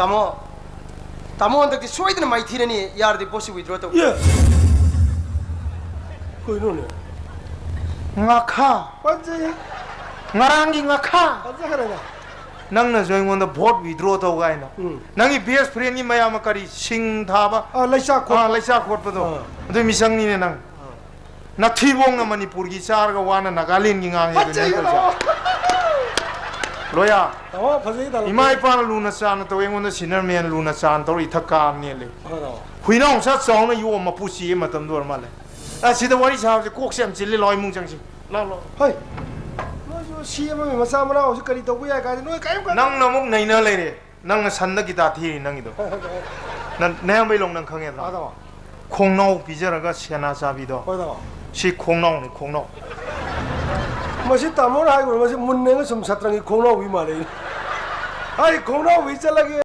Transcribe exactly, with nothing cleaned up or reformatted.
ꯇꯥꯃꯣ, ꯇꯥꯃꯣ ꯍꯟꯗꯛꯇꯤ ꯁꯣꯏꯗꯅ ꯃꯥꯏꯊꯤꯔꯅꯤ꯫ ꯌꯥꯔꯗꯤ ꯄꯣꯠꯁꯤ withdraw ꯇꯧ꯫ ꯌꯦ꯫ ꯀꯩꯅꯣꯅꯦ? ꯉꯥꯈꯥ꯫ ꯐꯖꯩ꯫ ꯉꯔꯥꯡꯒꯤ ꯉꯥꯈꯥ꯫ ꯐꯖꯈ꯭ꯔꯦꯗ꯫ ꯅꯪꯅꯁꯨ ꯑꯩꯉꯣꯟꯗ vote withdraw ꯇꯧ ꯀꯥꯏꯅ꯫ ꯎꯝ꯫ ꯅꯪꯒꯤ best friendꯒꯤ ꯃꯌꯥꯝ ꯑꯃ ꯀꯔꯤ ꯁꯤꯡ ꯊꯥꯕ? ꯑꯥ, ꯂꯩꯆꯥꯛ ꯈꯣꯠꯄ꯫ ꯑꯥ, ꯂꯩꯆꯥꯛ ꯈꯣꯠꯄꯗꯣ꯫ ꯑꯥ꯫ ꯑꯗꯨꯏ ꯃꯤꯁꯪꯅꯤꯅꯦ ꯅꯪ꯫ ꯑꯥ꯫ ꯅꯊꯤꯕꯣꯡꯅ ꯃꯅꯤꯄꯨꯔꯒꯤ ꯆꯥꯔꯒ ꯋꯥꯅ ꯅꯥꯒꯥꯂꯦꯟꯒꯤ ꯉꯥꯡꯉꯦ ꯑꯗꯨꯅꯦ ꯐꯖꯩ ꯅꯪ ꯇꯧꯔꯤꯁꯦ꯫ ꯇꯥꯃꯣ꯫ ꯂꯣꯌꯥ꯫ ꯇꯥꯃꯣ, ꯐꯖꯩ ꯇꯥꯃꯣ꯫ ꯏꯃꯥ ꯏꯄꯥꯅ ꯂꯨꯅ ꯆꯥꯟꯅ ꯇꯧꯋꯦ, ꯑꯩꯉꯣꯟꯗ senior man ꯂꯨꯅ ꯆꯥꯟꯅ ꯇꯧꯔ ꯏꯊꯛ ꯀꯥꯕꯅꯦ ꯂꯩ꯫ ꯍꯣꯏ ꯇꯥꯃꯣ꯫ ꯍꯨꯏꯅꯥꯎ ꯃꯆꯥ ꯆꯥꯎꯅ ꯌꯣꯛꯑ ꯃꯄꯨ ꯁꯤꯕ ꯃꯇꯝꯗ ꯑꯣꯏꯔ ꯃꯥꯜꯂꯦ꯫ ꯑꯁꯤꯗ ꯋꯥꯔꯤ ꯁꯥꯕꯁꯦ ꯀꯣꯛꯁꯦ ꯌꯥꯝ ꯆꯤꯜꯂꯤ꯫ ꯂꯥꯎ ꯏꯃꯨꯡ ꯆꯪꯁꯤ꯫ ꯂꯥꯎ, ꯂꯥꯎ꯫ ꯍꯣꯏ꯫ ꯅꯣꯏꯁꯨ ꯁꯤ ꯑꯦꯝ ꯑꯦꯝꯒꯤ ꯃꯆꯥ ꯃꯅꯥꯎꯁꯨ ꯀꯔꯤ ꯇꯧꯕ ꯌꯥꯏ ꯀꯥꯏꯗ ꯅꯣꯏ ꯀꯔꯤꯝ ꯈꯟ- ꯅꯪꯅ ꯑꯃꯨꯛ ꯅꯩꯅ ꯂꯩꯔꯦ꯫ ꯅꯪꯅ ꯁꯟꯗ ꯒꯤꯇꯥ ꯊꯤꯔꯤ ꯅꯪꯒꯤꯗꯣ꯫ ꯅꯪ ꯅꯌꯥꯝꯕꯩ ꯂꯣꯡ ꯅꯪ ꯈꯪꯉꯦꯗꯅ? ꯑꯥ, ꯇꯥꯃꯣ꯫ ꯈꯣꯡꯅꯥꯎ ꯄꯤꯖꯔꯒ ꯁꯦꯅꯥ ꯆꯥꯕꯤꯗꯣ꯫ ꯍꯣꯏ, ꯇꯥꯃꯣ꯫ ꯁꯤ ꯈꯣꯡꯅꯥꯎꯅꯤ, ꯈꯣꯡꯅꯥꯎ꯫ ꯃꯁꯤ ꯇꯥꯃꯣꯅ ꯍꯥꯏꯕ ꯃꯁꯤ ꯃꯨꯟꯅ ꯌꯦꯡꯉ ꯁꯨꯝ ꯁꯥꯇ꯭ꯔꯪꯒꯤ ꯈꯣꯡꯅꯥꯎꯕꯤ ꯃꯥꯜꯂꯦ꯫ ꯑꯩ ꯈꯣꯡꯅꯥꯎꯕꯤ ꯆꯠꯂꯒꯦ꯫